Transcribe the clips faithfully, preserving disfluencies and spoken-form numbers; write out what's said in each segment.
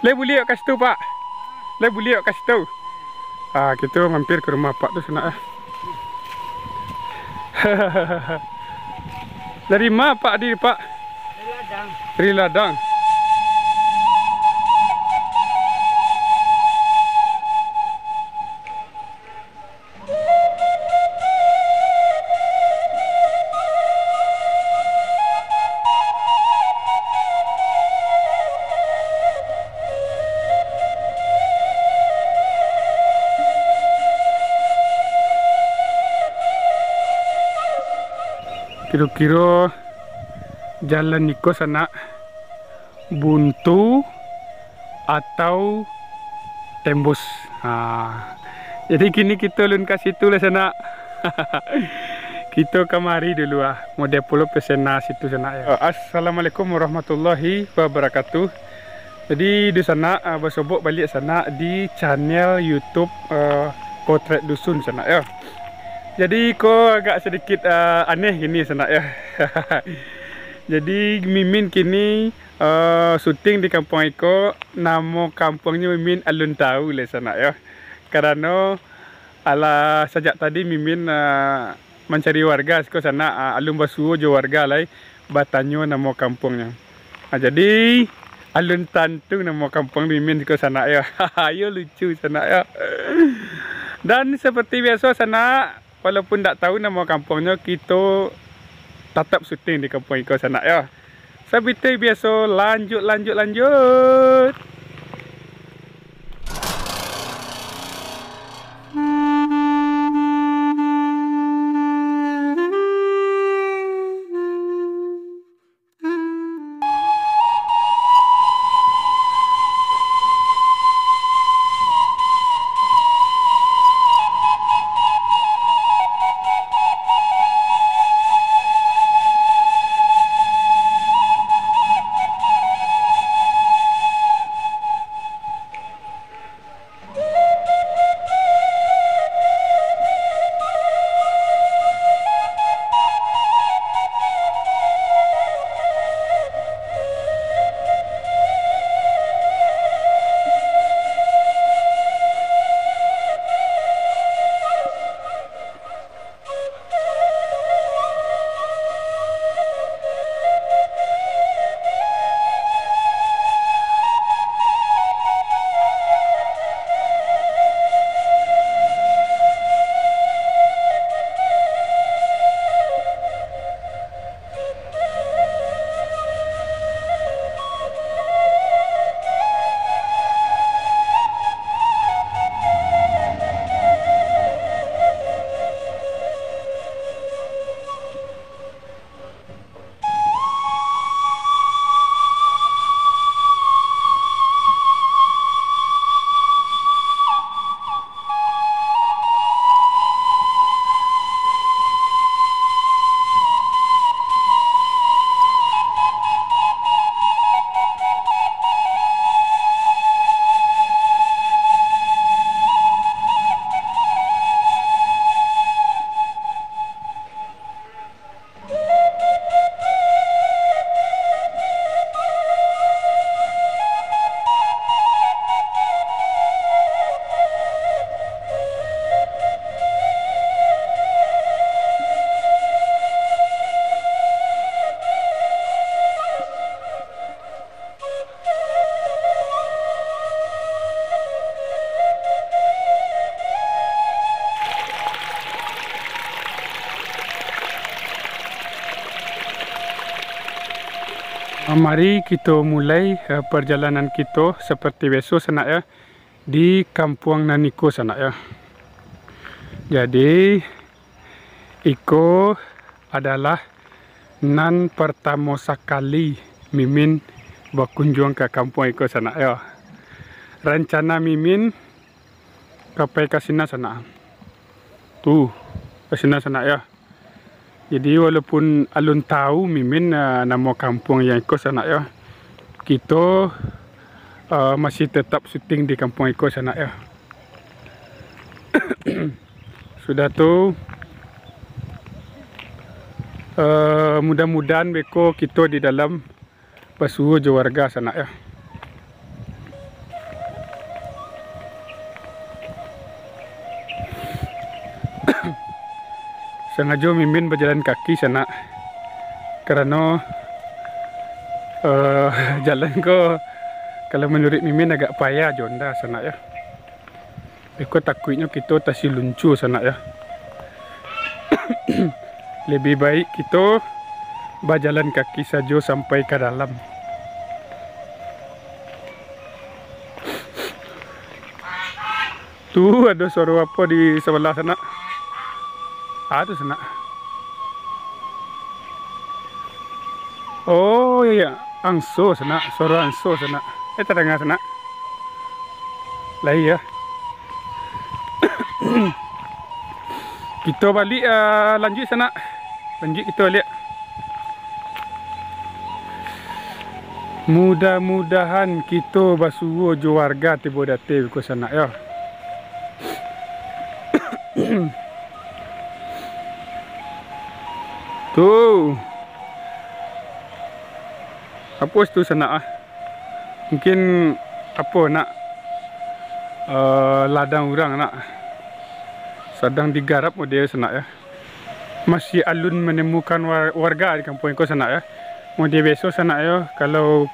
Lai buliak ka situ, Pak? Lai buliak ka situ? Ah, kito mampir ka rumah Apak tu sanak, eh. Dari ma Apak tadi, Pak? Dari ladang. Dari ladang. Kiro-kiro jalan iko sanak buntu atau tembus. Ha. Jadi kini kito alun ka situ lah sanak. Kito kamari dulu ah. Model pulo pesena situ sanak ya. Assalamualaikum warahmatullahi wabarakatuh. Jadi di sanak, ah, basobok baliak sanak di channel YouTube, eh, Potret Dusun sanak ya. Jadi ko agak sedikit, eh, aneh gini sanak ya. Jadi Mimin kini, eh, syuting di kampuang iko, namo kampuangnyo Mimin alun tahu lai sanak yo. Karano alah sajak tadi Mimin, eh, mancari warga siko sanak, eh, alun basuo jo warga lai batanyo namo kampuangnyo. Ah, jadi alun tantu namo kampuang Mimin siko sanak yo. Iyo lucu sanak yo. Dan seperti biaso sanak, walaupun ndak tahu namo kampuangnyo, kito tatap syuting di kampuang iko sanak yo. Sabitih biaso, lanjut, lanjut, lanjut. Mari kito mulai, eh, parjalanan kito seperti biaso, sanak, yo, di kampuang nan iko, sanak, yo. Jadi, iko adalah nan partamo sakali Mimin bakunjuang ka kampuang iko, sanak, yo. Rancana Mimin ka pai ka sinan, sanak. Tu, ka sinan, sanak, yo. Jadi, walaupun alun tahu Mimin, ah, namo kampuang yang iko, sanak, yo, kito, ah, masih tetap syuting di kampuang iko, sanak, yo. Sudah tu, eh, mudah-mudahan beko kito di dalam basuo jo warga, sanak, yo. Sangajo Mimin bajalan kaki, sanak, karano, eh, jalan ko, kalau manuruik Mimin, agak payah jo onda, sanak, yo. Beko takuiknyo kito tasiluncu, sanak, yo. Labiah baik kito bajalan kaki sajo sampai ka dalam. Tu ado suaro apo di sabalah, sanak? Ah, tu, sanak. Oh, iyo, iyo. Angso, sanak. Suaro angso, sanak. Eh, tadanga, sanak? Lah, iyo. Kito baliak, ah, lanjuik, sanak. Lanjuik kito baliak. Mudah-mudahan kito basuo jo warga tibo di ateh ko, sanak, yo. Tu. Apo situ, sanak, ah? Mungkin, apo, nak, eh, ladang urang, nak, sadang digarap model, sanak, yo. Masih alun manemukan war-, warga di kampuang iko, sanak, yo. Model biaso, sanak, yo, kalau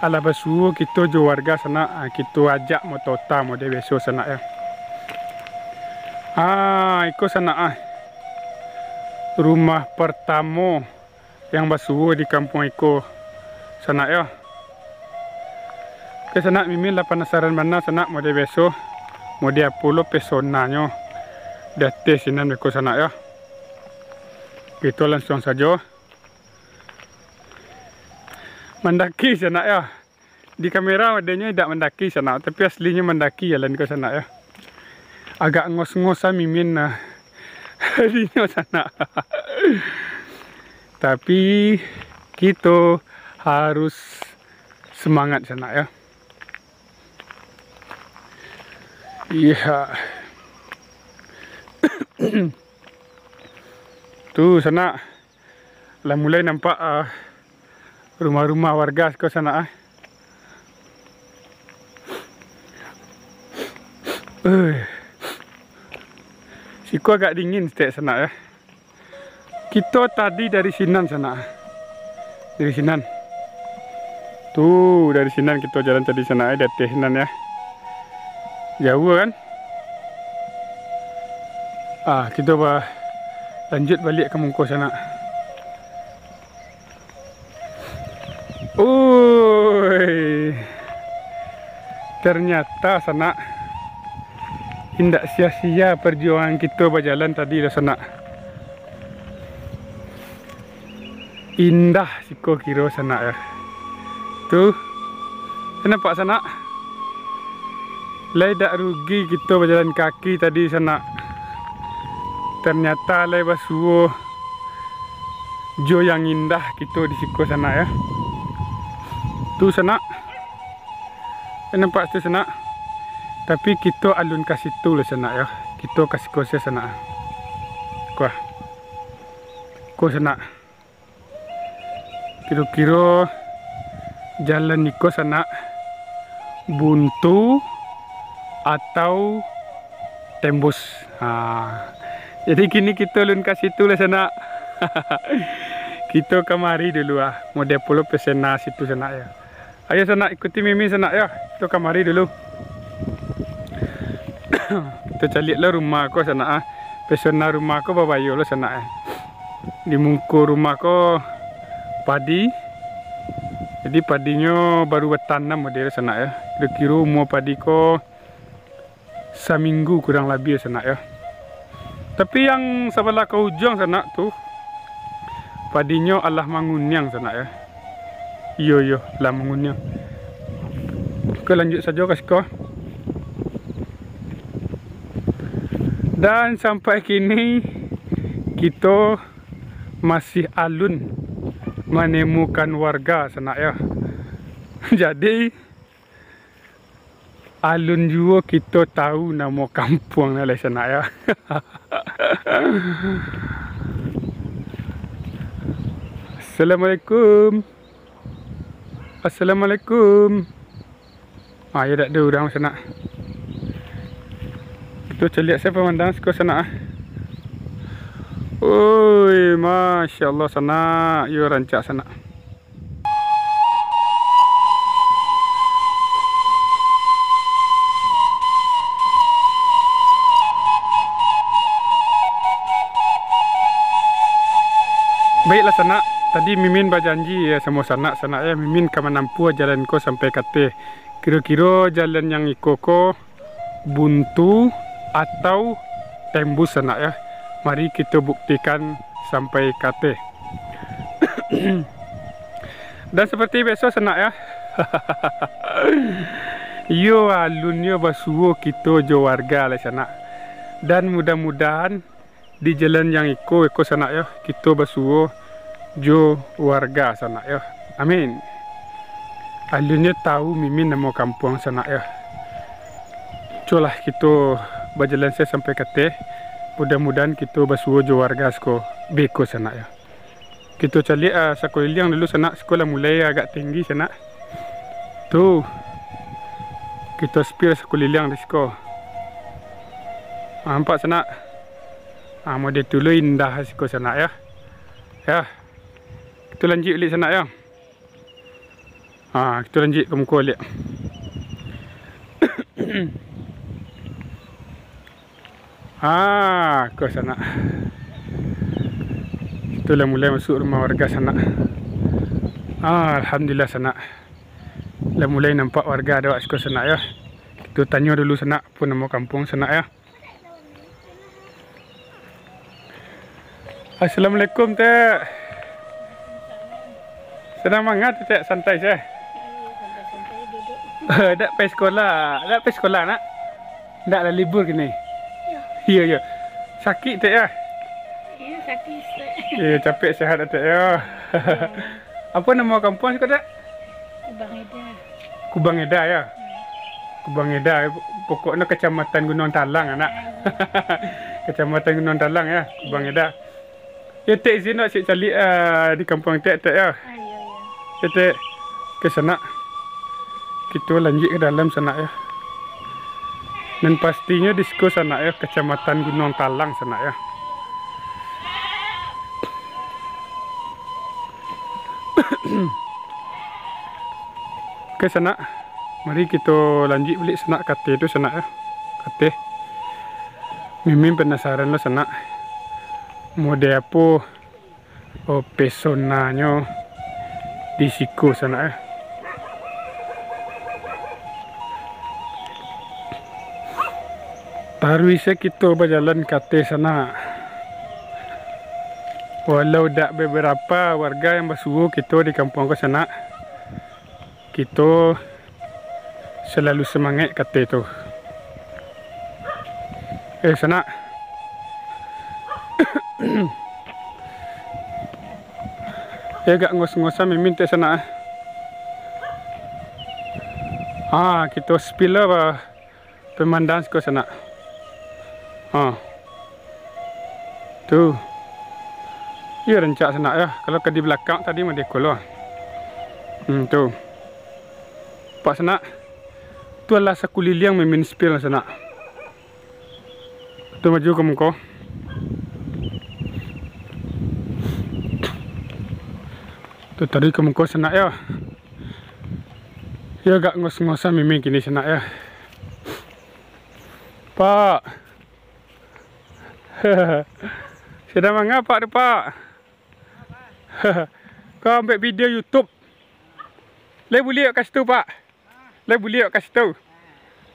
alah basuo kito jo warga, sanak, ah, kito ajak motota model biaso, sanak, yo. Ah, iko, sanak, ah, rumah partamo yang basuo di kampuang iko, sanak, yo. Oke, sanak, Mimin lah panasaran bana, sanak, model biaso, model apo lo pesonanyo di ateh sinan beko, sanak, yo. Kito lansuang sajo. Mandaki, sanak, yo. Di kamera modelnyo indak mandaki, sanak, tapi aslinyo mandaki jalan ko, sanak, yo. Agak ngos-ngosan Mimin, nah. Aslinyo, sanak. Tapi kito harus semangat, sanak, yo. Iya. Tu, sanak. Lah mulai nampak, ah, rumah-rumah warga siko, sanak, ah. Eh. Siko agak dingin saketek, sanak, yo. Kito tadi dari sinan, sanak. Dari sinan. Tu, dari sinan kito jalan tadi, sanak, eh, di ateh sinan, yo. Jauah, kan? Ah, kito ba-, lanjut baliak ka muko, sanak. Oi. Ternyata, sanak, indak sia-sia perjuangan kito bajalan tadi doh, sanak. Indah siko kiro, sanak, yo. Tu. Nampak, sanak? Lai dak rugi kito bajalan kaki tadi, sanak. Ternyata lai basuo jo yang indah kito di siko, sanak, yo. Tu, sanak. Eh, nampak tu, sanak. Tapi kito alun ka situ lah, sanak, yo. Kito ka siko se, sanak. Kuah. Ko, sanak. Kiro-kiro jalan niko, sanak, buntu atau tembus. Ha. Jadi kini kito alun ka situ lah, sanak. Kito kamari dulu, ah. Model pulo pesona situ, sanak, yo. Ayo, sanak, ikuti Mimin, sanak, yo. Kito kamari dulu. Kito caliak lo rumah ko, sanak, ah. Pesona rumah ko babayo lo, sanak, eh. Di muko rumah ko padi. Jadi padinyo baru batanam model, sanak, yo. Kiro-kiro umua padi ko saminggu kurang labiah, sanak, yo. Tapi yang sabalah ka ujuang, sanak, tu, padinyo alah manguniang, sanak, yo. Iyo, iyo, lah manguniang. Oke, lanjut sajo ka siko. Dan sampai kini kito masih alun manemukan warga, sanak, yo. Jadi, alun juo kito tau namo kampuang nan lai, sanak, yo. Assalamualaikum. Assalamualaikum. Ah, yo, dak ado urang, sanak. Kito caliak sajo pamandang siko, sanak, ah. Oi, masya Allah, sanak. Yo, rancak, sanak. Baiklah, sanak. Tadi Mimin bajanji, ya, samo sanak, sanak, ya, Mimin ka manampuah jalan ko sampai ka ateh. Kiro-kiro jalan yang iko ko buntu atau tembus, sanak, ya. Mari kito buktikan sampai ka ateh. Dan seperti biaso, sanak, ya. Iyo, alunnyo basuo kito jo warga lai, sanak. Dan mudah-mudahan di jalan yang iko, iko, sanak, yo, kito basuo jo warga, sanak, yo. Amin. Alunnyo tahu Mimin namo kampuang, sanak, yo. Colah kito bajalan se sampai ka ateh. Mudah-mudahan kito basuo jo warga siko beko, sanak, yo. Kito caliak, ah, sakuliliang dulu, sanak. Siko lah mulai agak tinggi, sanak. Tu. Kito spill sakuliliang di siko. Ah, nampak, sanak? Ah, model tu lo indah siko, sanak, yo. Yo. Kito lanjuik baliak, sanak, yo. Ha, kito lanjuik ka muko baliak. Ha, ko sanak. Kito lah mulai masuak rumah warga sanak. Ha, alhamdulillah sanak. Lah mulai nampak warga dek awak siko sanak yo. Kito tanyo dulu sanak, apo namo kampuang sanak yo. Assalamualaikum, Tek. Sadang manga tu, Tek? Santai se. Dak pai sekolah, dak pai sekolah, Nak? Dak lah libur kini? Iyo, iyo. Sakik, Tek, yo? Iyo, sakik, Tek. Iyo, capek sehat, Tek, yo. Apo namo kampuang siko, Tek? Kubang Eda. Kubang Eda, yo? Hmm. Kubang Eda, pokoknyo Kecamatan Gunuang Talang, Nak. Ah, iyo. Kecamatan Gunuang Talang, yo, Kubang Eda. Yo, Tek, izin wak ciek caliak, ah, di kampuang Tek, Tek, yo. Ah, iyo, iyo. Yo, Tek. Oke, sanak. Kito lanjuik ka dalam sanak, yo. Nan pastinyo di siko sanak, yo, Kecamatan Gunuang Talang sanak, yo. Oke, sanak. Mari kito lanjuik baliak sanak ka ateh tu sanak, yo. Ka ateh. Mimin penasaran lo sanak. Model apo, oh, pesonanyo di siko sanak, yo. Taruih se kito bajalan ka ateh sanak. Walau dak beberapo warga yang basuo kito di kampuang ko sanak, kito salalu samangaik ka ateh tu. Eh, sanak. Eh, agak ngos-ngosan Mimin, Tek, sanak, eh. Ha, kito spill lah, bah. Pemandangan siko sanak. Ha. Tu. Iyo rancak sanak yo. Kalau ka di balakang tadi mah di ko lo. Hmm, tu. Nampak sanak. Tu alah sakuliliang Mimin spill sanak. Tu maju ka muko. Tu tadi ka muko sanak yo. Yo agak ngos-ngosan Mimin kini sanak yo. Pak. Sadang manga Pak tu, Pak? Ko ambiak video YouTube. Lai buliah ka situ, Pak? Lai buliah ka situ?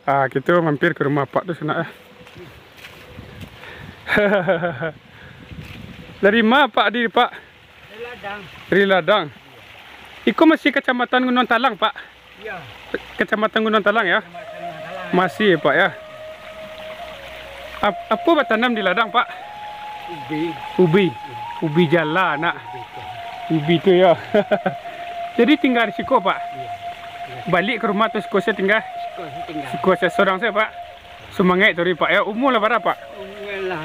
Ah, kito mampir ka rumah Pak tu sanak, eh. Dari ma Pak di, Pak? Dari Ladang. Dari Ladang. Iko masih Kacamatan Gunuang Talang, Pak? Iyo. Kacamatan Gunuang Talang, yo? Kacamatan Gunuang Talang. Masih, Pak, yo. Ap-, apo batanam di ladang, Pak? Ubi. Ubi. Iyo. Ubi jala, nak. Ubi tu. Ubi tu, yo. Jadi tingga di siko, Pak? Iyo. Iyo. Baliak ka rumah tu siko se tingga? Siko se tingga. Siko se sorang se, Pak? Sumangaik taruih, Pak, yo. Umua lah bara, Pak? Umua lah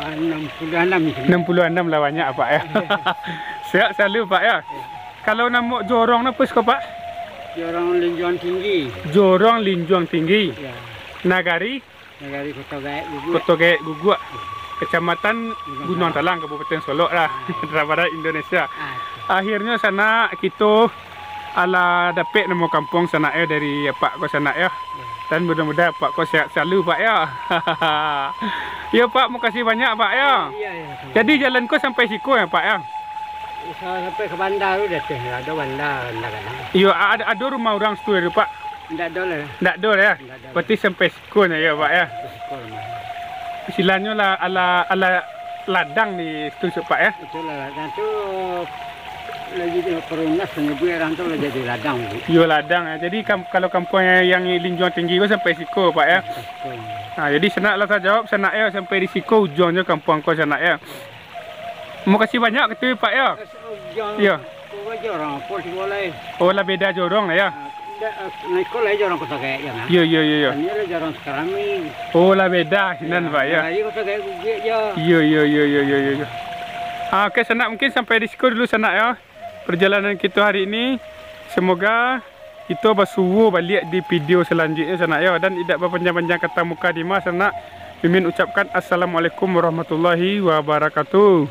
anam puluah anam. Anam puluah anam lah banyak, Pak, yo. Sehat salalu, Pak, yo. Yo. Kalau namo jorong napa siko, Pak? Jorong Linjuang Tinggi. Jorong Linjuang Tinggi. Yo. Nagari? Nagari Koto Gaek Guguak. Koto Gaek Guguak. Yo. Kecamatan Gunuang Talang, Kabupaten Solok lah, Sumatera Barat, Indonesia. Akhirnyo sanak kito alah dapek namo kampuang sanak yo dari apak ko sanak yo. Dan mudah-mudahan apak ko sehat selalu, Pak yo. Yo, Pak, makasih banyak, Pak yo. Iyo, iyo, samo. Jadi jalan ko sampai siko yo, Pak yo? Sa-, sampai ka banda tu dah teh, ado banda, banda kadang. Iyo, a-, ado, ado rumah urang situ yo, Pak? Ndak ado lah. Ndak ado lah yo? Ndak ado. Berarti sampai siko nyo yo, Pak yo? Sampai siko rumah. Istilahnyo lah ala, ala ladang di situ, Pak yo? Itulah ladang tu, lagi di Perumnas manyabuik urang tu lah jadi ladang tu. Iyo, ladang yo. Jadi kam-, kalau kampuang yang, yang linjuang tinggi ko sampai siko, Pak yo? Sampai siko. Nah, jadi sanak lah tajawab sanak yo, sampai di siko ujuangnyo kampuang ko sanak yo. Makasih banyak kito, Pak yo. Ujuang Iyo. Ko jorong, apo siko lai? Oh, lah beda jorong lah yo? Ah, ndak, ah, nah, iko lai jorong Kota Gaek je nah. Iyo, iyo, iyo, iyo. Ini lah jorong Sekarami. Oh, lah beda sinan, Pak yo? Nah, iko Kota Gaek Bugik je. Iyo, iyo, iyo, iyo, iyo, iyo. Ah, oke, sanak, mungkin sampai di siko dulu sanak yo perjalanan kito hari ini. Semoga kito basuo baliak di video selanjutnyo sanak yo, dan indak bapanjang-panjang kata mukadimah sanak. Mimin ucapkan assalamualaikum warahmatullahi wabarakatuh.